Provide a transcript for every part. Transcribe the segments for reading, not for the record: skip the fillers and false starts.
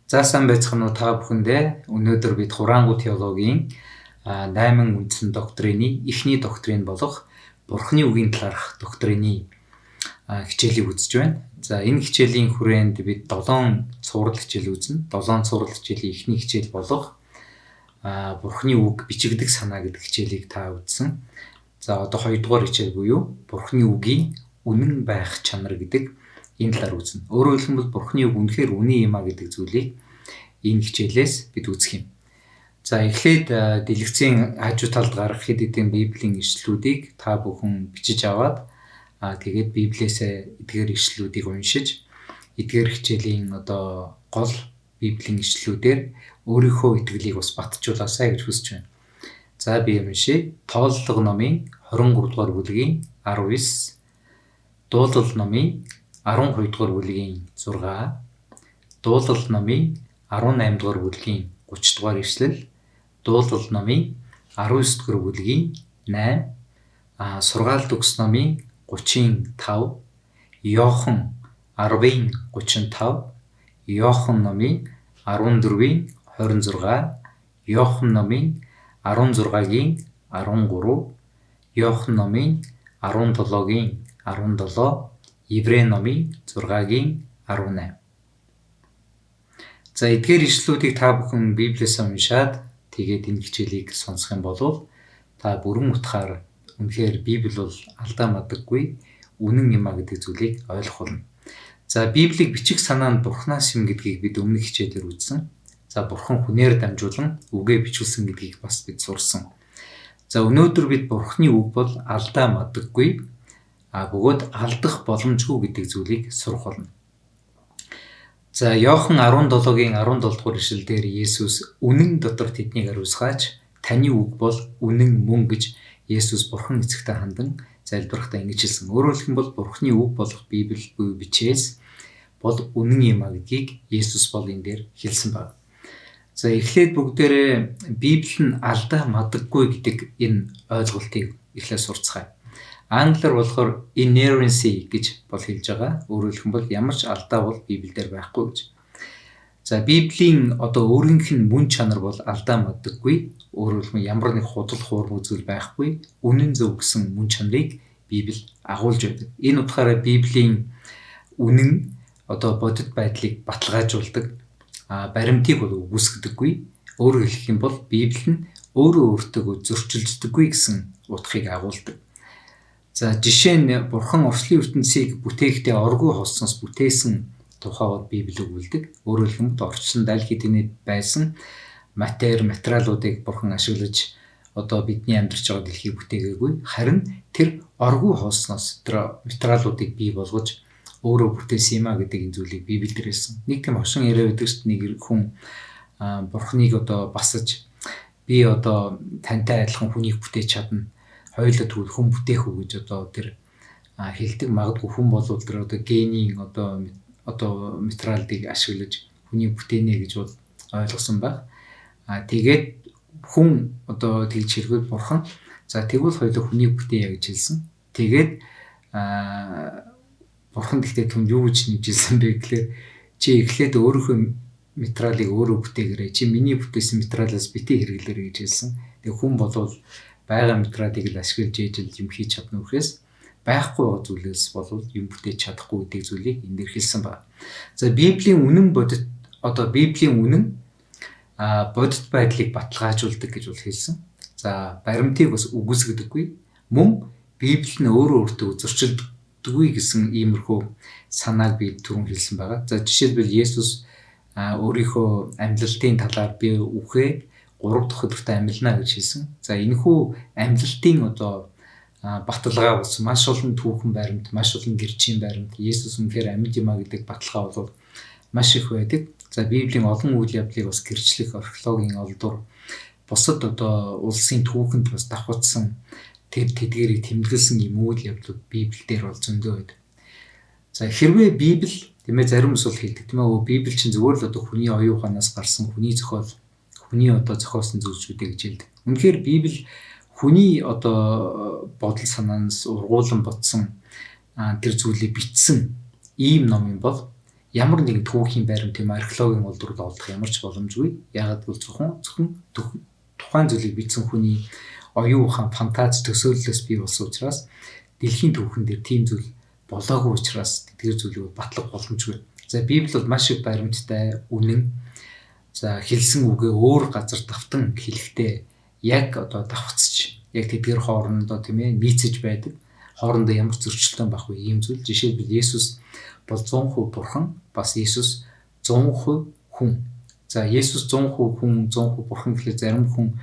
За сайн байцгаана уу та бүхэндээ. Өнөөдөр бид Хураангуй теологийн 8 үндсэн доктрины эхний доктрин болох Бурхны үгийн талаарх доктрины хичээлийг үзэж байна. За энэ хичээлийн хүрээнд бид 7 цуврал хичээл үзнэ. 7 цуврал хичээлийн эхний хичээл болох Бурхны үг бичигдэх санаа гэдэг хичээлийг та үзсэн. За одоо 2 дугаар хичээл буюу Бурхны үгийн үнэн байх чанар гэдэг энэ талаар үзнэ. Өөрөөр хэлбэл Бурхны үг үнэхээр үнэн юм а гэдэг зүйлийг энэ хичээлээс бид үзэх юм. За эхлээд дэлгэцийн хажуу талд гарах хэд хэдэн Библийн ишлүүдийг та бүхэн бичиж аваад тэгээд Библиэсээ эдгээр ишлүүдийг уншиж эдгээр хичээлийн одоо гол Библийн ишлүүдээр өөрийнхөө итгэлийг бас батжуулаасай гэж хүсэж байна. За би уншъя. Тооллого номын 23 дугаар бүлгийн 19, Дуулал номын 12 дугаар бүлгийн 6, Дуулал номын 18 дугаар бүлгийн 30 дугаар ишлэл, Дуулал номын 19 дугаар бүлгийн 8, Сургаалт өгс номын 35, Иохан 10-ын 35, Иохан номын 14-ийн 26, Иохан номын 16-гийн 13, Иохан номын 17-гийн 17, Еврей номын 6-гийн 18. За эдгээр ишлүүдийг та бүхэн Библиэс уншаад тэгээд энэ хичээлийг сонсох юм бол та бүрэн утгаар үнэхээр Библи бол алдаа мадаггүй үнэн юм а гэдэг зүйлийг ойлгох болно. За Библийг бичих санаа нь Бурханаас юм гэдгийг бид өмнөх хичээлээр үзсэн. За Бурхан хүнээр дамжуулан үгээ бичүүлсэн гэдгийг бас бид сурсан. За өнөөдөр бид Бурханы үг бол алдаа мадаггүй бөгөөд алдах боломжгүй гэдэг зүйлийг сурах болно. За Иохан 17-гийн 17 дугаар ишлэлдэр Есүс үнэн дотор тэднийг ариусгаач таны үг бол үнэн мөн гэж Есүс Бурхан эцэгтэй хандан залбирахдаа ингэж хэлсэн. Өөрөөр хэлэх юм бол Бурханы үг болох Библи буюу бичээс бол үнэн юм а гэдгийг Есүс бол энэ дээр хэлсэн байна. За эхлээд бүгдээрээ Библи нь алдаа мадаггүй гэдэг энэ ойлголтыг эхлээд сурцгаая. Англиар болохоор inerrancy гэж бол хэлж байгаа. Өөрөөр хэлэх юм бол ямар ч алдаа бол Библиэлд байхгүй гэж. За Библийн одоо өөрийнх нь мөн чанар бол алдаа мадаггүй. Өөрөөр хэлбэл ямар нэг худал хуурмаг зүйл байхгүй. Үнэн зөв гэсэн мөн чанарыг Библи агуулж байдаг. Энэ утгаараа Библийн үнэн одоо бодит байдлыг баталгаажуулдаг. Баримтыг бол үгүйсгдэггүй. Өөрөөр хэлэх юм бол Библи нь өөрөө өөртөө зөрчилддөггүй гэсэн утгыг агуулдаг. За жишээ нь Бурхан орчлын ертөнцийг бүтээхдээ оргүй хоолсноос бүтээсэн тухай бол Библи өгүүлдэг. Өөрөөр хэлбэл орчлонд аль хэдийнэ байсан матер, материалуудыг Бурхан ашиглаж одоо бидний амьдарч байгаа дэлхийг бүтээгээгүй. Харин тэр оргүй хоолсноос тэр материалуудыг бий болгож өөрөө бүтээсэн юм а гэдэг энэ зүйлийг Библиэлд хэлсэн. Нэг тийм хошин яриа байдаг шүү дээ. Нэг хүн Бурханыг одоо басаж би одоо тантай адилхан хүнийг бүтээж чадна. Хоёулаа тэгвэл хүн бүтээх үү гэж одоо тэр хэлдэг. Магадгүй хүн бол тэр одоо генийн одоо материалыг ашиглаж хүнийг бүтээнэ гэж бол ойлгосон байх. Тэгээд хүн одоо тэгж хэлэхэд Бурхан за тэгвэл хоёулаа хүнийг бүтээе гэж хэлсэн. Тэгээд Бурхан гэхдээ түнд юу гэж нэмжсэн бэ гэхлээр чи эхлээд өөрийнхөө материалыг өөрөө бүтээгээрэй. Чи миний бүтээсэн материалаас битгий хэрэглээрэй гэж хэлсэн. Тэгээ хүн болвол байгаа материалыг л ашиглаж ээжэл юм хийж чадна үхээс байхгүй зүйлээс болвол юм бүтээж чадахгүй гэдэг зүйлийг энэ дээр хэлсэн байна. За Библийн үнэн бодит одоо Библийн үнэн бодит байдлыг баталгаажуулдаг гэж бол хэлсэн. За баримтыг бас үгүйсгдэггүй. Мөн Библи нь өөрөө өөртөө зөрчилддөггүй гэсэн иймэрхүү санааг би түрүүн хэлсэн байгаа. За жишээлбэл Есүс өөрийнхөө амьлалтын талаар би үхээд 3 дахь өдөртөө амьлна гэж хэлсэн. За энэхүү амьлалтын одоо баталгаа болсон маш олон түүхэн баримт, маш олон гэрчийн баримт, Есүс үнэхээр амьд юм а гэдэг баталгаа бол маш их байдаг. За Библийн олон үйл явдлыг бас гэрчлэх археологийн олдвор бусад одоо улсын түүхэнд бас давхацсан тэр тэдгэрийг тэмдэглэсэн юм үйл явдлууд Библиэлд бол зөндөө байдаг. За хэрвээ Библи тийм ээ зарим хүмүүс бол хэлдэг тийм ээ Библи чинь зүгээр л одоо хүний оюун ухаанаас гарсан хүний зохиол хүний одоо зохиосон зүйл шүү дээ гэж хэлдэг. Үнэхээр Библи хүний одоо бодол санаанаас ургуулan бодсон тэр зүйлийг бичсэн ийм ном юм бол ямар нэгэн түүхийн баримт, тийм археологийн олдрууд олдох ямар ч боломжгүй. Яагаад гэвэл зөвхөн тухайн зүйлийг бичсэн хүний оюун ухаан, фантаз, төсөөллөөс бий болсон учраас дэлхийн түүхэн дээр тийм зүйл болоогүй учраас тэдгээр зүйлийг батлах боломжгүй. За Библи бол маш их баримттай, үнэн. За хэлсэн үгээ өөр газар давтан хэлэхдээ яг одоо давхцаж, яг тэдгээр хоорондоо тийм нийцэж байдаг. Хоорондоо ямар зөрчилдөөн байхгүй ийм зүйл. Жишээлбэл Есүс бол 100% бурхан, бас Есүс 100% хүн. За Есүс 100% хүн, 100% бурхан гэхлээр зарим хүн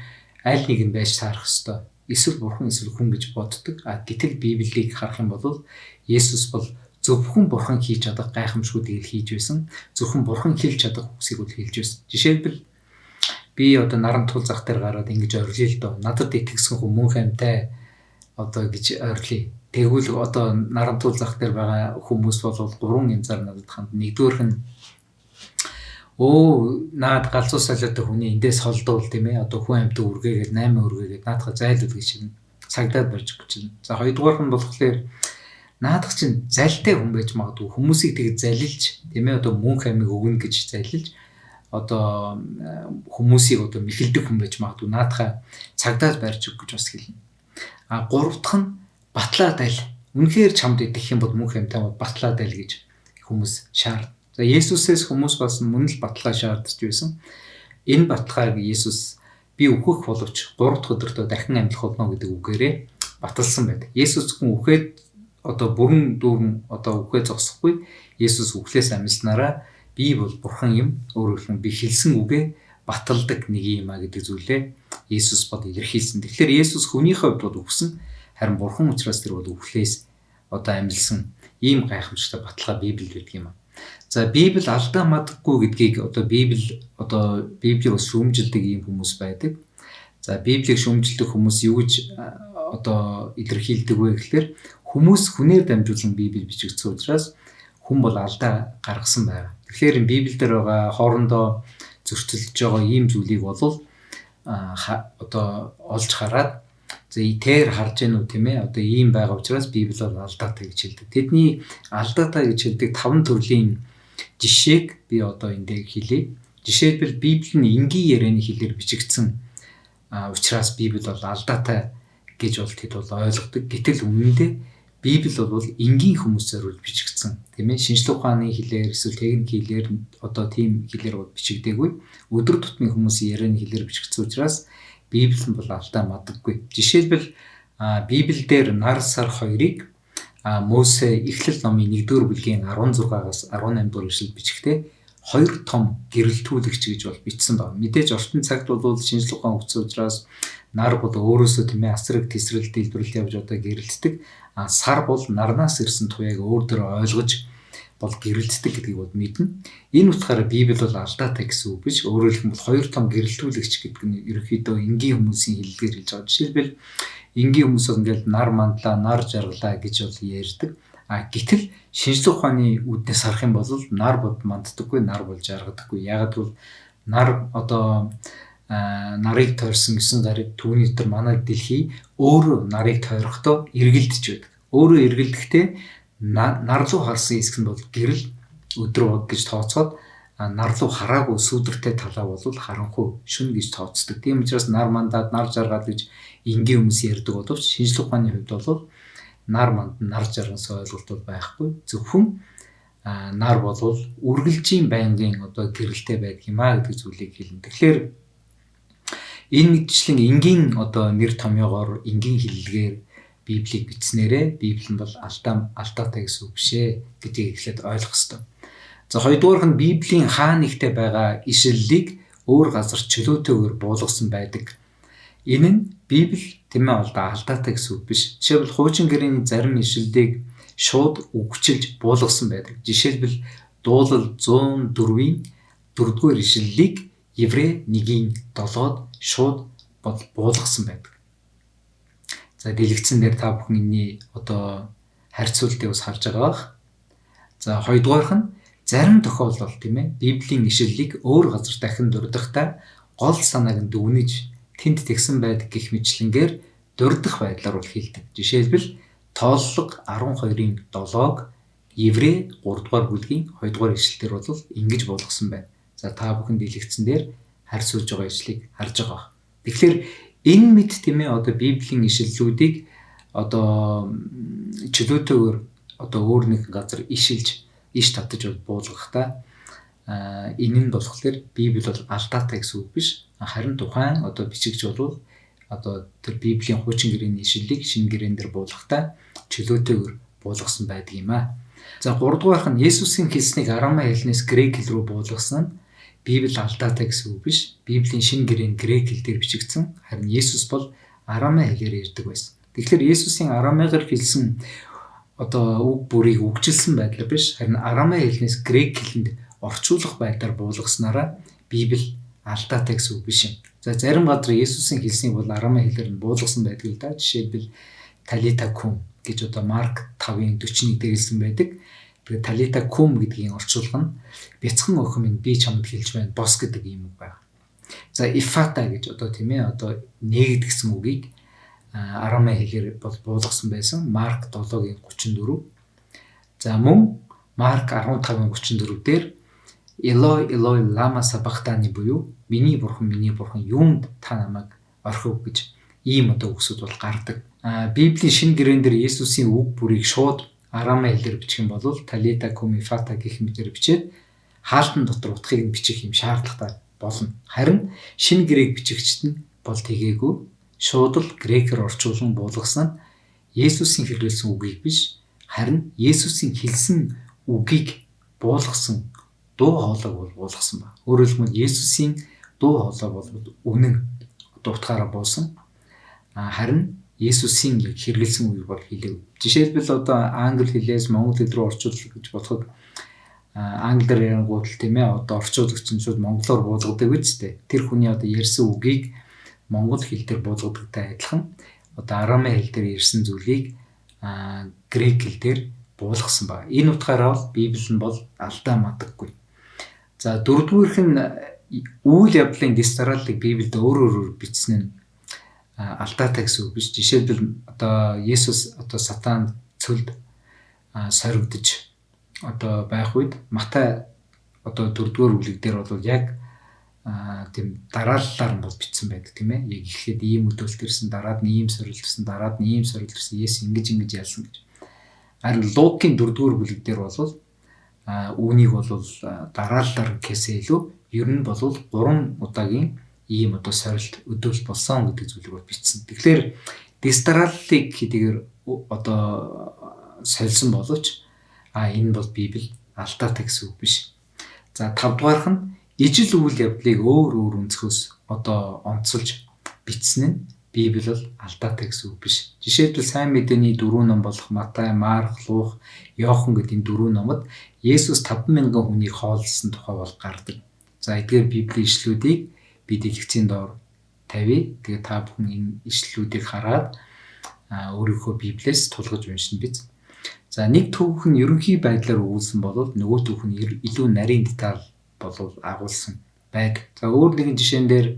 аль нэг нь байж таарах ёстой. Эсвэл бурхан, эсвэл хүн гэж боддог. А гэтэл Библийг харах юм бол Есүс бол зөвхөн бурхан хийж чадах гайхамшгуудыг хийж байсан. Зөвхөн бурхан хэлж чадах үгсийг бол хэлж байсан. Жишээлбэл би одоо наран тул зах дээр гараад ингэж орилъё л доо. Надад итгэсэн хүн мөнх амьтай одоо гэж орилъё. Тэгвэл одоо наран тул зах дээр байгаа хүмүүс бол гурван янзаар надад ханд. Нэгдүгээрх нь наад галзуу солиотой хүний эндээс холдуул тийм одоо хүн амьтан үргээгээд 8 үргээгээд наадха зайлуул гэж шин цагдаад барьж өгч чинь. За хоёрдугаарх нь болохоор наадах чинь залтай хүн байж магадгүй, хүмүүсийг тэгж залилж тийм одоо мөнх амийг өгнө гэж залилж одоо хүмүүсийг одоо мэхэлдэг хүн байж магадгүй, наадха цагдаад барьж өг гэж бас хэлнэ. А гурав дахь нь батлаа дайл. Үнэхээр чамд идэх юм бол мөнх амьтай бол батлаа дайл гэж хүмүүс шаард. За Есүсээс хүмүүс бас мөн л баталгаа шаардж байсан. Энэ баталгааг Есүс би үхэх боловч 3 дахь өдөртөө дахин амьлах болно гэдэг үгээрээ баталсан байдаг. Есүс зөвхөн үхээд одоо бүрэн дүүрэн одоо үхээ зогсохгүй. Есүс үхлээс амьснараа би бол бурхан юм. Өөрөөр хэлбэл би хэлсэн үгээ баталдаг нэг юм а гэдэг зүйлээ Есүс бол илэрхийлсэн. Тэгэхээр Есүс хүнийхээ хувьд бол үхсэн, харин бурхан учраас тэр бол үхлээс одоо амьлсан ийм гайхамшигтай баталгаа Библиэд байдаг юм а. За Библи алдаа мадаггүй гэдгийг одоо Библи одоо Библийг бас шүүмжилдэг ийм хүмүүс байдаг. За Библийг шүүмжилдэг хүмүүс юу гэж одоо илэрхийлдэг вэ гэхлээр хүмүүс хүнээр дамжуулан Библи бичигдсэн учраас хүн бол алдаа гаргасан байна. Тэгэхээр Библиэлд байгаа хоорондоо зөрчилдөж байгаа ийм зүйлийг бол одоо олж хараад за тэр харж гэнэ үү тийм одоо ийм байгаа учраас Библи бол алдаатай гэж хэлдэг. Тэдний алдаатай гэж хэлдэг 5 төрлийн жишээг би одоо энэ дээр хэлье. Жишээлбэл Библи нь энгийн ярианы хэлээр бичигдсэн учраас Библи бол алдаатай гэж бол тэд бол ойлгодог. Гэтэл үнэндээ Библи бол энгийн хүмүүс зориулж бичигдсэн, тийм шинжлэх ухааны хэлээр эсвэл техник хэлээр одоо тийм хэлээр бол бичигдээгүй. Өдөр тутмын хүмүүсийн ярианы хэлээр бичигдсэн учраас Библи нь бол алдаа мадаггүй. Жишээлбэл Библиэлд нар сар хоёрыг Мосе Эхлэл номын 1-р бүлгийн 16-аас 18 дугаар ишлэл бичгтээ хоёр том гэрэлтүүлэгч гэж бол бичсэн байна. Мэдээж орчин цагт бол шинжлэх ухаан хөгжсөн учраас нар бол өөрөөсөө тийм асраг тесрэл дэлбэрэл явж одоо гэрэлтдэг. А сар бол нарнаас ирсэн туяаг өөр дөр ойлгож бол гэрэлтдэг гэдгийг бол мэднэ. Энэ утгаараа Библи бол алдаатай гэсэн үг биш. Өөрөөр хэлбэл хоёр том гэрэлтүүлэгч гэдэг нь ерөнхийдөө энгийн хүмүүсийн хэллэгээр хэлж байгаа. Жишээлбэл энгийн хүмүүс бол ингээл нар мандлаа, нар жаргалаа гэж бол ярьдаг. А гэтэл шинжлэх ухааны үүднээс харах юм бол нар бод манддаггүй, нар бол жаргадаггүй. Яагаад гэвэл нар одоо нарыг тойрсон 9 гариг түүний дотор манай дэлхий өөрөө нарыг тойрохдоо эргэлдэж байдаг. Өөрөө эргэлдэхдээ нар руу харсан хэсэг нь бол гэрэл өдөр баг гэж тооцоод нар руу хараагүй сүүдэртэй талаа бол харанхуй шүн гэж тооцдог. Тийм учраас нар мандаад, нар жаргаад гэж энгийн хүмүүс ярьдаг боловч шинжлэх ухааны хувьд бол нар манд нар жаргасан ойлголт бол байхгүй. Зөвхөн нар бол үргэлжийн байнгын одоо гэрэлтэй байдаг юм а гэдэг зүйлийг хэлнэ. Тэгэхээр энэ нэгдчлэн энгийн одоо нэр томьёогоор энгийн хэллэгээр Библийг бичснээрээ Библи нь бол алдаатай гэсэн үг биш гэдгийг эхлээд ойлгох ёстой. За хоёрдугаарх нь Библийн хаа нэгтээ байгаа ишлэлийг өөр газар чөлөөтэйгээр буулгасан байдаг. Энэ нь Библи тийм алдаатай гэсэн үг биш. Жишээлбэл хуучин гэрээний зарим ишлэлийг шууд үгчилж буулгасан байдаг. Жишээлбэл Дуулал 104-ийн 4-р ишлэлийг Еврей 1-ийн 7-д шууд буулгасан байдаг. За дэлгэцэн дээр та бүхэн энэний одоо харьцуултыг бас харж байгаа бах. За хоёрдугаарх нь зарим тохиолдолд тийм Библийн ишлэлийг өөр газар дахин дурдахдаа гол санааг нь дүгнэж тэнд тэгсэн байдаг гэх мэтлэнгээр дурдах байдлаар бол хэлдэг. Жишээлбэл Тооллого 12-ын 7-г Еврей 3 дугаар бүлгийн 2 дугаар ишлэл дээр бол ингэж буулгасан байна. За та бүхэн дэлгэцэн дээр харьцуулж байгаа ишлэлийг харж байгаа. Тэгэхээр энэ мэд тийм ээ одоо Библийн ишлэлүүдийг одоо чөлөөтэйгээр одоо өөр нэг газар ишилж иш татаж буулгахдаа энэ нь болохоор Библи бол алдаатай гэсэн үг биш. Харин тухайн одоо бичигч бол одоо тэр Библийн хуучин гэрээний ишлэлийг шинэ гэрээн дээр буулгахдаа чөлөөтэйгээр буулгасан байдаг юм аа. За 3 дугаарх нь Есүсийн хэлснийг арамай хэлнээс грек хэл рүү буулгасан нь Библи алдаатай гэсэн үг биш. Библийн шинэ гэрээ нь грек хэл дээр бичигдсэн. Харин Есүс бол арамай хэлээр ярьдаг байсан. Тэгэхээр Есүсийн арамайгаар хэлсэн одоо үг бүрийг үгчилсэн байдлаар биш, харин арамай хэлнээс грек хэлэнд орчуулах байдлаар буулгаснараа Библи алдаатай гэсэн үг биш юм. За зарим газар Есүсийн хэлснийг бол арамай хэлээр нь буулгасан байдаг л да. Жишээлбэл Талита кум гэж одоо Марк 5:41 дээр хэлсэн байдаг. Тэгээд Талита кум гэдгийн орчуулга нь бяцхан охин минь би чамд хэлж байна бос гэдэг ийм үг байна. За Ифата гэж одоо тийм ээ одоо нээгд гэсэн үгийг арамай хэлээр бол буулгасан байсан. Марк 7:34. За мөн Марк 15:34 дээр Элой Элой лама сабахтани буюу миний бурхан миний бурхан юунд та намайг орхив гэж ийм одоо үгсүүд бол гардаг. Библийн шинэ гэрээн дээр Есүсийн үг бүрийг шууд арамай хэлээр бичих юм бол Талита кум Ифата гэх мэтээр бичээд хаалтан дотор утгыг нь бичих юм шаардлагатай болно. Харин шинэ гэрээг бичигчд нь бол тэгээгүй шууд л грекээр орчуулан буулгасан нь Есүсийн хэрэглэсэн үгийг биш, харин Есүсийн хэлсэн үгийг буулгасан дуу хоолойг бол буулгасан ба. Өөрөөр хэлбэл Есүсийн дуу хоолой бол үнэн одоо утгаараа буусан. Харин Есүсийн хэрэглэсэн үгийг бол хэлээгүй. Жишээлбэл одоо англи хэлээс монгол хэл рүү орчуулах гэж бодоход англиар ярингууд л тийм ээ одоо орчуулагч нь шууд монголоор буулгадаг үсттэй. Тэр хүний одоо ярьсан үгийг монгол хэл дээр буулгадагтай адилхан одоо арамай хэл дээр ярьсан зүйлийг грек хэл дээр буулгасан ба. Энэ утгаараа бол Библи нь бол алдаа мадаггүй. За дөрөвдүгээрх нь үйл явдлын дэс дарааллыг Библиэд өөр өөрөөр бичсэн нь алдаатай гэсэн үг биш. Жишээлбэл одоо Есүс одоо сатан цөлд соригдож одоо байх үед Матай одоо 4-р бүлэг дээр бол яг тийм дарааллаар нь бол бичсэн байдаг тийм ээ. Яг ихэд ийм өдөөлт ирсэн, дараад нь ийм сорилт ирсэн, дараад нь ийм сорилт ирсэн, Есүс ингэж ингэж ялсан гэж. Харин Лукийн 4-р бүлэг дээр бол үүнийг бол дарааллаар гэхээсээ илүү ер нь бол 3 удаагийн ийм одоо сорилт өдөөлт болсон гэдэг зүйлийг бол бичсэн. Тэгэхээр дэс дарааллыг хэдийгээр одоо сольсон боловч энэ бол Библи алдаатай гэсэн үг биш. За 5 дугаарх нь ижил үйл явдлыг өөр өөр өнцгөөс одоо онцолж бичсэн нь Библи бол алдаатай гэсэн үг биш. Жишээлбэл сайн мэдээний 4 ном болох Матай, Марк, Лук, Иохан гэдэг энэ 4 номод Есүс 5,000 хүнийг хооллосон тухай бол гардаг. За эдгээр Библийн ишлүүдийг би дэлгэцийн доор тавья. Тэгээ та бүхэн энэ ишлүүдийг хараад өөрийнхөө Библиэс тулгаж уншина биз. За нэг түүх нь ерөнхий байдлаар өгүүлсэн бол нөгөө түүх нь илүү нарийн деталь болов агуулсан байдаг. За өөр нэгэн жишээн дээр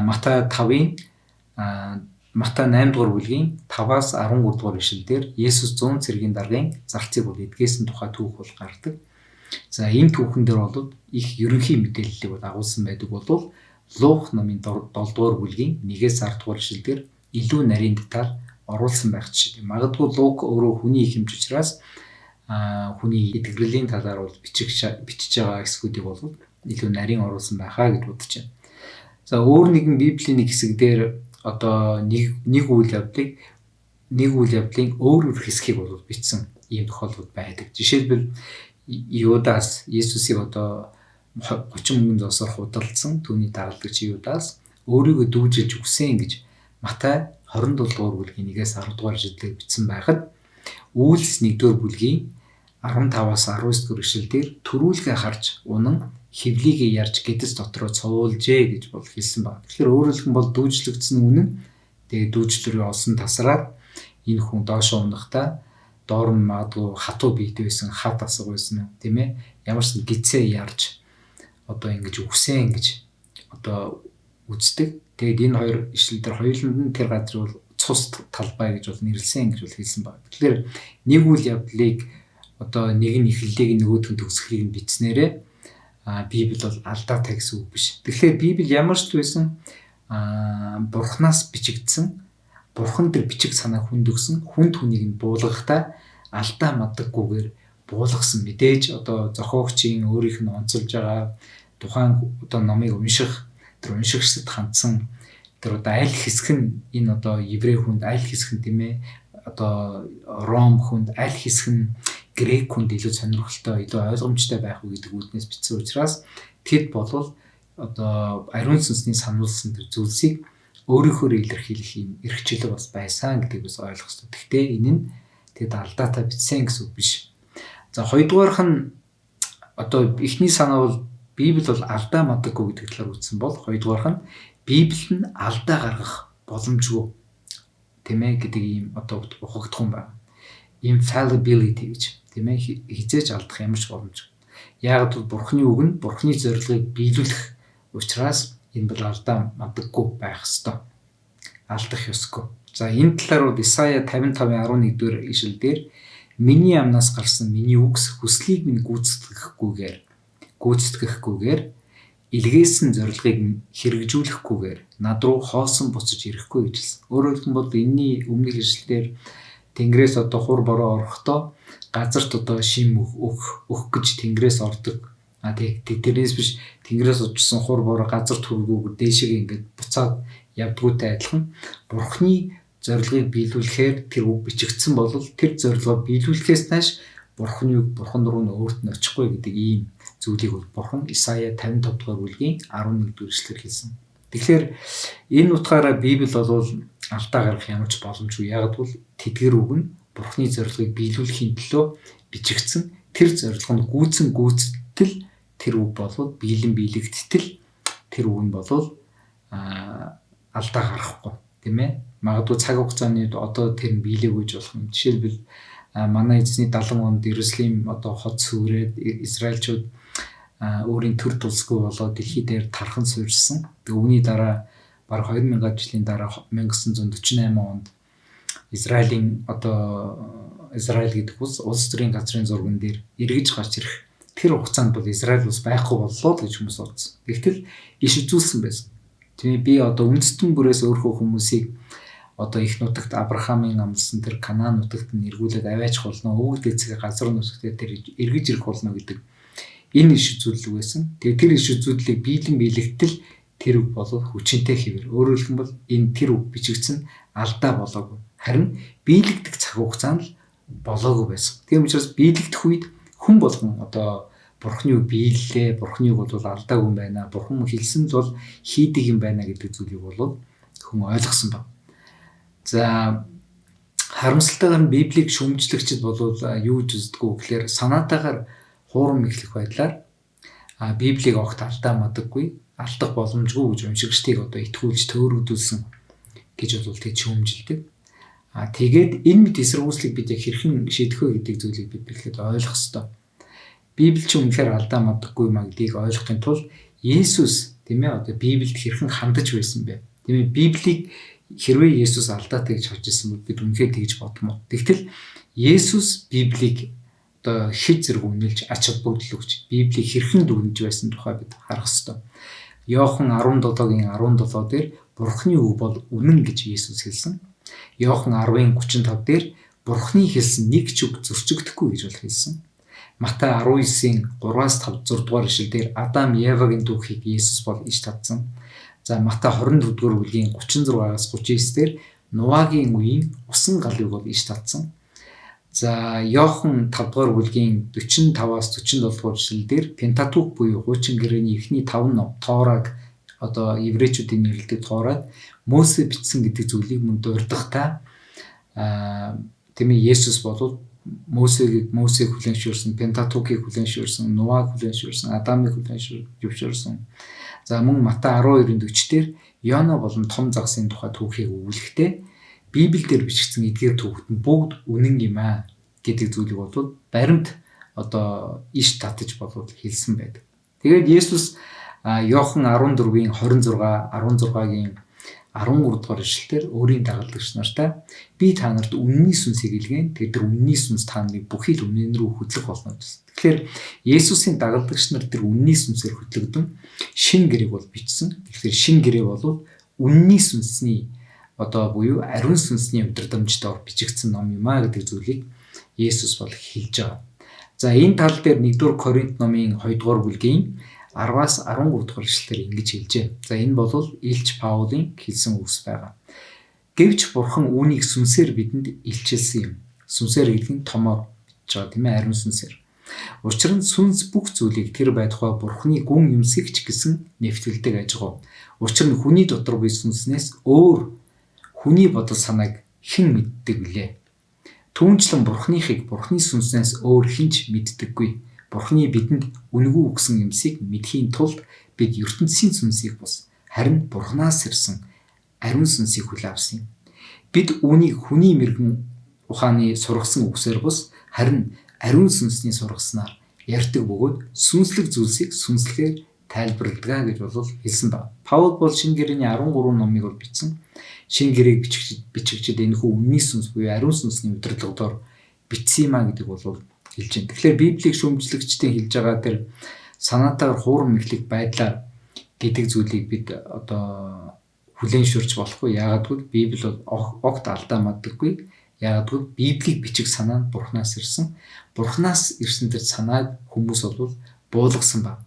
Матай 5-ын Матай 8 дугаар бүлгийн 5-аас 13 дугаар ишлэл дээр Есүс 100 цэргийн даргын зарцыг бол эдгээсэн тухай түүх бол гардаг. За энэ түүхэн дээр бол их ерөнхий мэдээллийг бол агуулсан байдаг бол Лук номын 7 дугаар бүлгийн 1-ээс 10 дугаар ишлэл дээр илүү нарийн деталь оруулсан байх жишээ. Магадгүй Лук өөрөө хүний их хэмж учраас хүний итгэлийн талаар бол бичиж байгаа хэсгүүдийг бол илүү нарийн оруулсан байхаа гэж бодож байна. За өөр нэгэн Библийн нэг хэсэг дээр одоо нэг үйл явдлыг нэг үйл явдлын өөр өөр хэсгийг бол бичсэн ийм тохиолдол байдаг. Жишээлбэл Юдас Есүсийг одоо 30 мөнгөн зоосоор худалдсан түүний дагалдагч Юдас өөрийгөө дүүжилж өгсөн гэж Матай 27 дугаар бүлгийн 1-ээс 10 дугаар ишлэлээр бичсэн байхад Үйлс 1-р бүлгийн 15-аас 19 дугаар ишлэл дээр төрүүлгээ харж унан хөвлийгээ ярьж гэдэс дотроо цовуулжээ гэж бол хэлсэн байна. Тэгэхээр өөрөөр хэлбэл бол дүүжлэгдсэн үнэн тэгээ дүүжлэрээ олсон тасраад энэ хүн доошоо унахдаа доор нь магадгүй хатуу биетэй байсан, хат асга байсан тийм ээ. Ямар ч гидсээ ярьж одоо ингэж үгсэн гэж одоо үздэг. Тэгээд энэ хоёр ишлэл дээр хоёуланд нь тэр газар бол цус талбай гэж бол нэрлсэн гэж бол хэлсэн байна. Тэгэхээр нэг үйл явдлыг одоо нэг нь эхлэлийг нөгөөх нь төгсгөлийг нь бичснээрээ Библи бол алдаатай гэсэн үг биш. Тэгэхээр Библи ямар ч байсан Бурханаас бичигдсэн, Бурхан тэр бичиг санааг хүнд өгсөн, хүнд хүнийг нь буулгахдаа алдаа мадаггүйгээр буулгасан. Мэдээж одоо зохиогчийн өөрийнх нь онцолж байгаа тухайн одоо номыг унших тэр уншигчдад хандсан тэр одоо аль хэсэг нь энэ одоо еврей хүнд аль хэсэг нь тийм ээ одоо ром хүнд аль хэсэг нь грек хүнд илүү сонирхолтой, илүү ойлгомжтой байх уу гэдэг үүднээс бичсэн учраас тэд болвол одоо ариун сүнсний сануулсан тэр зүйлсийг өөрийнхөөр илэрхийлэх юм эрх чөлөө бас байсан гэдгийг бас ойлгох хэрэгтэй. Гэхдээ энэ нь тэд алдаатай бичсэн гэсэн үг биш. За хоёрдугаарх нь одоо эхний санаа бол Библи бол алдаа мадаггүй гэдэг талаар үзсэн бол хоёрдугаарх нь Библи нь алдаа гаргах боломжгүй тийм ээ гэдэг ийм одоо ухагдах юм байна. Infallibility гэж тийм ээ хизээж алдах ямар ч боломжгүй. Яг бол Бурхны үг нь Бурхны зорилгыг биелүүлэх учраас энэ бол алдаа мадаггүй байх ёстой. Алдах ёсгүй. За энэ талаар бол Исая 55:11 дугаар ишлэл дээр миний амнаас гарсан миний үгс хүслийг минь гүйцэтгэхгүйгээр илгээсэн зорилгыг хэрэгжүүлэхгүйгээр над руу хоосон буцаж ирэхгүй гэж хэлсэн. Өөрөөр хэлбэл энэний өмнөх ишлэлээр Тэнгэрээс одоо хур бороо орохдоо газарт одоо шим өгөх гэж Тэнгэрээс ордог. А тэрнээс биш Тэнгэрээс очсон хур бороо газарт хүргүүгээр дээшээ ингээд буцаад явдгүйтэй адилхан Бурхны зорилгыг биелүүлэхээр тэр үг бичигдсэн бол тэр зорилгоо биелүүлэхээс нааш Бурхны үг Бурхан руу нь өөрт нь очихгүй гэдэг ийм зүйлийг бол Бурхан Исая 55 дугаар бүлгийн 11 дугаар эшлэлээр хэлсэн. Тэгэхээр энэ утгаараа Библи бол алдаа гаргах ямар ч боломжгүй. Яг бол тэдгэр үг нь Бурхны зорилгыг биелүүлэхийн төлөө бичигдсэн. Тэр зорилго нь гүйцэн гүйцэтгэл тэр үг бол биелэн биелэгдтэл тэр үг нь бол алдаа гаргахгүй, тийм ээ. Магадгүй цаг хугацааны одоо тэр нь биелээгүй ч болох юм. Жишээлбэл манай эзний 70 онд Иерусалим одоо хот сүрээд Израильчууд өөрийн төр тулсгүй болоод дэлхий дээр тархан суурьсан. Тэгээ үүний дараа бараг 2000 жилийн дараа 1948 онд Израилийн одоо Израиль гэдэг улс төрийн газрын зурган дээр эргэж гарч ирэх тэр хугацаанд бол Израиль улс байхгүй боллоо л гэж хүмүүс бодсон. Тэгтэл иш үзүүлсэн байсан. Тийм би одоо үндэстэн бүрээс өөрөө хүмүүсийг одоо их нутагт Авраамийн амласан тэр Канаан нутагт нь эргүүлээд аваачих болно. Өвөг дээдсгээ газар нутагт тэр эргэж ирэх болно гэдэг энэ иш үзүүлэл байсан. Тэгээ тэр иш үзүүллийг биелэн биелэгтэл тэр үг бол хүчинтэй хэвээр. Өөрөөр хэлбэл энэ тэр үг бичигдсэн алдаа болоогүй. Харин биелэгдэх цаг хугацаанд л болоогүй байсан. Тийм учраас биелэгдэх үед хүн болгон одоо Бурхны үг биеллээ, Бурхны үг бол алдаагүй юм байна. Бурхан хэлсэн л бол хийдэг юм байна гэдэг зүйлийг бол хүн ойлгосон баг. За харамсалтайгаар нь Библийг шүүмжлэгчид бол юу гэж үздэг вэ гэхээр санаатаагаар хуурам эхлэх байдлаар Библийг огт алдаа мадаггүй, алдах боломжгүй гэж уншигчдыг одоо итгүүлж төөрөгдүүлсэн гэж бол тэг шүүмжилдэг. Тэгээд энэ мэт эсэргүүцлийг бид яг хэрхэн шийдэх вэ гэдэг зүйлийг бид бэлхэд ойлгох ёстой. Библи чинь үнэхээр алдаа мадаггүй юм а гэдгийг ойлгохын тулд Есүс тийм ээ одоо Библиэд хэрхэн хандаж байсан бэ? Тийм ээ Библийг хэрвээ Есүс алдаатай гэж харж ирсэн бол бид үнэхээр тэгж бодмоо. Тэгтэл Есүс Библийг одоо хэд зэрэг үнэлж ач холбогдол өгч Библийг хэрхэн дүгнэж байсан тухай бид харах ёстой. Иохан 17-гийн 17 дээр Бурхны үг бол үнэн гэж Есүс хэлсэн. Иохан 10-ын 35 дээр Бурхны хэлсэн нэг ч үг зөрчигдөхгүй гэж бол хэлсэн. Матай 19-ийн 3-аас 5 6 дугаар ишлэл дээр Адам Евагийн түүхийг Есүс бол иш татсан. За Матай 24 дугаар бүлгийн 36-аас 39 дээр Нуагийн үеийн усан галыг бол иш татсан. За Иохан 5 дугаар бүлгийн 45-аас 47 дугаар ишлэл дээр Пентатук буюу хуучин гэрээний эхний 5 ном Тораг одоо еврейчүүдийн нэрлэдэг Тораг Мосе бичсэн гэдэг зүйлийг мөн дурдахдаа тийм ээ Есүс бол Мосегийг Мосег хүлээн зөвшөөрсөн, Пентатукийг хүлээн зөвшөөрсөн, Нуаг хүлээн зөвшөөрсөн, Адамыг хүлээн зөвшөөрсөн. За мөн Матай 12-ын 40 дээр Йона болон том загсын тухай түүхийг өгүүлэхдээ Библиэлд бичигдсэн эдгээр түүхүүд нь бүгд үнэн юм аа гэдэг зүйлийг бол баримт одоо иш татаж болвол хэлсэн байдаг. Тэгээд Есүс Иохан 14-ийн 26, 16-гийн 13 дугаар ишлэлээр өөрийн дагалдагч нартай би та нарт үнний сүнсийг илгээн, тэгээд тэр үнний сүнс та нарыг бүхий л үнэн рүү хөтлөх болно гэсэн. Тэгэхээр Есүсийн дагалдагч нар тэр үнний сүнсээр хөтлөгдөн шин гэрээг бол бичсэн. Тэгэхээр шин гэрээ бол үнний сүнсний одоо буюу ариун сүнсний удирдамжтойгоор бичигдсэн ном юм а гэдэг зүйлийг Есүс бол хэлж байгаа. За энэ тал дээр 1-р Коринт номын 2-р бүлгийн 10-аас 13 дугаар ишлэлээр ингэж хэлжээ. За энэ бол Илч Паулийн хэлсэн үгс байгаа. Гэвч Бурхан үүнийг сүнсээр бидэнд илчилсэн юм. Сүнсээр гэдэг нь томоор бичиж байгаа тийм ээ, ариун сүнсээр. Учир нь сүнс бүх зүйлийг тэр байтугай Бурханы гүн юмсыг ч гэсэн нэвтэлдэг ажиг. Учир нь хүний дотор буй сүнснээс өөр хүний бодол санааг хэн мэддэг вүлээ? Түүнчлэн Бурханыхыг Бурханы сүнснээс өөр хэн ч мэддэггүй. Бурханы бидэнд үнэгүй өгсөн юмсыг мэдхийн тулд бид ертөнцийн сүнсийг бус харин Бурханаас ирсэн ариун сүнсийг хүлээн авсан юм. Бид үүнийг хүний мэргэн ухааны сургасан үгсээр бус харин ариун сүнсний сургаснаар ярьдаг бөгөөд сүнслэг зүйлсийг сүнслэгээр тайлбарладаг гэж бол хэлсэн байна. Паул бол шинэ гэрээний 13 номыг бол бичсэн. Шинэ гэрээг бичигчид энэхүү үнний сүнс буюу ариун сүнсний удирдлагаар бичсэн юм а гэдэг бол хэлж байна. Тэгэхээр Библийг шүүмжлэгчдийн хэлж байгаа тэр санаатаагаар хуурам мэхлэг байдлаар гэдэг зүйлийг бид одоо хүлээн шүрч болохгүй. Яагаад гэвэл Библи бол огт алдаа мадаггүй. Яагаад гэвэл Библийг бичих санаа нь Бурханаас ирсэн. Бурханаас ирсэн тэр санааг хүмүүс бол буулгасан байна.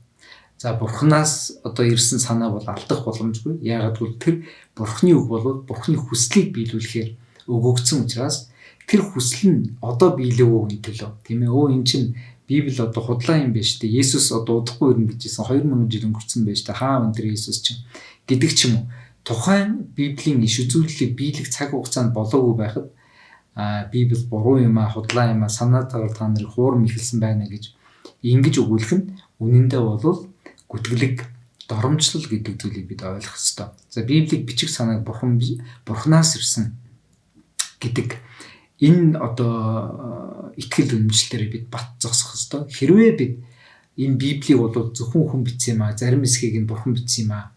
За Бурханаас одоо ирсэн санаа бол алдах боломжгүй. Яагаад гэвэл тэр Бурханы үг бол Бурханы хүслийг биелүүлэхээр өгөгдсөн учраас тэр хүсэл нь одоо биелээгүй төлөө. Тийм ээ. Өө эн чинь Библи одоо худлаа юм байна шүү дээ. Есүс одоо удахгүй ирнэ гэж хэлсэн 2000 жил өнгөрцөн байна шүү дээ. Хаа өндөр Есүс чинь гэдэг ч юм уу. Тухайн Библийн иш үзүүлэлийг биелэх цаг хугацаанд болоогүй байхад Библи буруу юм а, худлаа юм а, санаатаагаар та нарыг хуурам эхэлсэн байна гэж ингэж өгүүлэх нь үнэндээ бол гүтгэлэг доромжлол гэдэг зүйлийг бид ойлгох ёстой. За Библийг бичих санааг Бурханаас ирсэн гэдэг энэ одоо итгэл үнэмшлэрээ бид бат зогсох ёстой. Хэрвээ бид энэ Библийг бол зөвхөн хүн бичсэн юм а, зарим хэсгийг нь Бурхан бичсэн юм а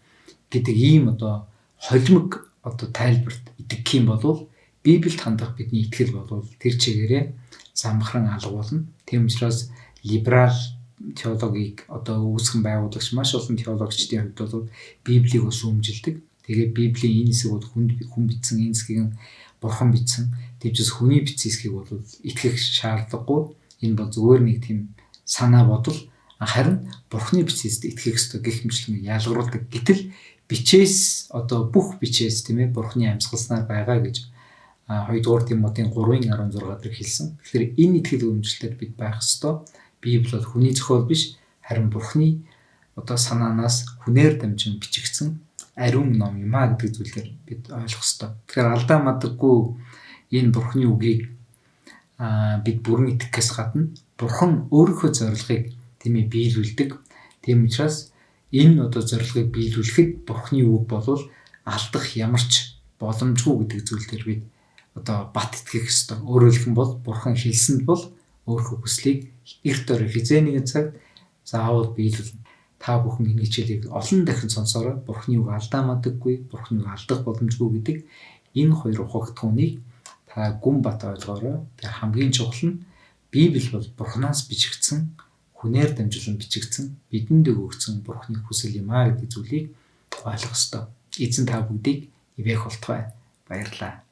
гэдэг ийм одоо холимог одоо тайлбарт итгэх юм бол Библиэд хандах бидний итгэл бол тэр чигээрээ замхран алга болно. Тийм учраас либерал теологийг одоо үүсгэн байгуулагч маш олон теологчдын хувьд бол Библийг бас шүүмжилдэг. Тэгээд Библийн энэ хэсэг бол хүн бичсэн, энэ хэсгийг нь Бурхан бичсэн. Тэгвчээс хүний бичсэн хэсгийг бол итгэх шаардлагагүй. Энэ бол зүгээр нэг тийм санаа бодол, харин Бурханы бичсэн хэсэгт итгэх ёстой гэх мэтлэн ялгаруулдаг. Гэтэл бичээс одоо бүх бичээс тийм ээ Бурханы амьсгалснаар байгаа гэж 2-р Тимотийн 3:16 дээр хэлсэн. Тэгэхээр энэ итгэл үнэмшлээр бид байх ёстой. Библи бол хүний зохиол биш, харин Бурхны одоо санаанаас хүнээр дамжин бичигдсэн ариун ном юм а гэдэг зүйлээр бид ойлгох ёстой. Тэгэхээр алдаа мадаггүй энэ Бурхны үгийг бид бүрэн итгэхээс гадна Бурхан өөрийнхөө зорилгыг тийм ээ биелүүлдэг. Тийм учраас энэ одоо зорилгыг биелүүлэхэд Бурхны үг болвол алдах ямар ч боломжгүй гэдэг зүйл дээр бид одоо бат итгэх ёстой. Өөрөөр хэлэх юм бол Бурхан хэлсэнд бол өөрийнхөө хүслийг эрт орой хизээ нэгэн цаг заавал биелүүлнэ. Та бүхэн энэ хичээлийг олон дахин сонсороо Бурхны үг алдаа мадаггүй, Бурхны үг алдах боломжгүй гэдэг энэ хоёр ухагтхуунийг та гүн бат ойлгоорой. Тэгээ хамгийн чухал нь Библи бол Бурханаас бичигдсэн, хүнээр дамжуулан бичигдсэн, бидэнд өгөгдсөн Бурхны хүсэл юм а гэдэг зүйлийг ойлгох ёстой. Эзэн та бүгдийг ивээх болтугай. Баярлалаа.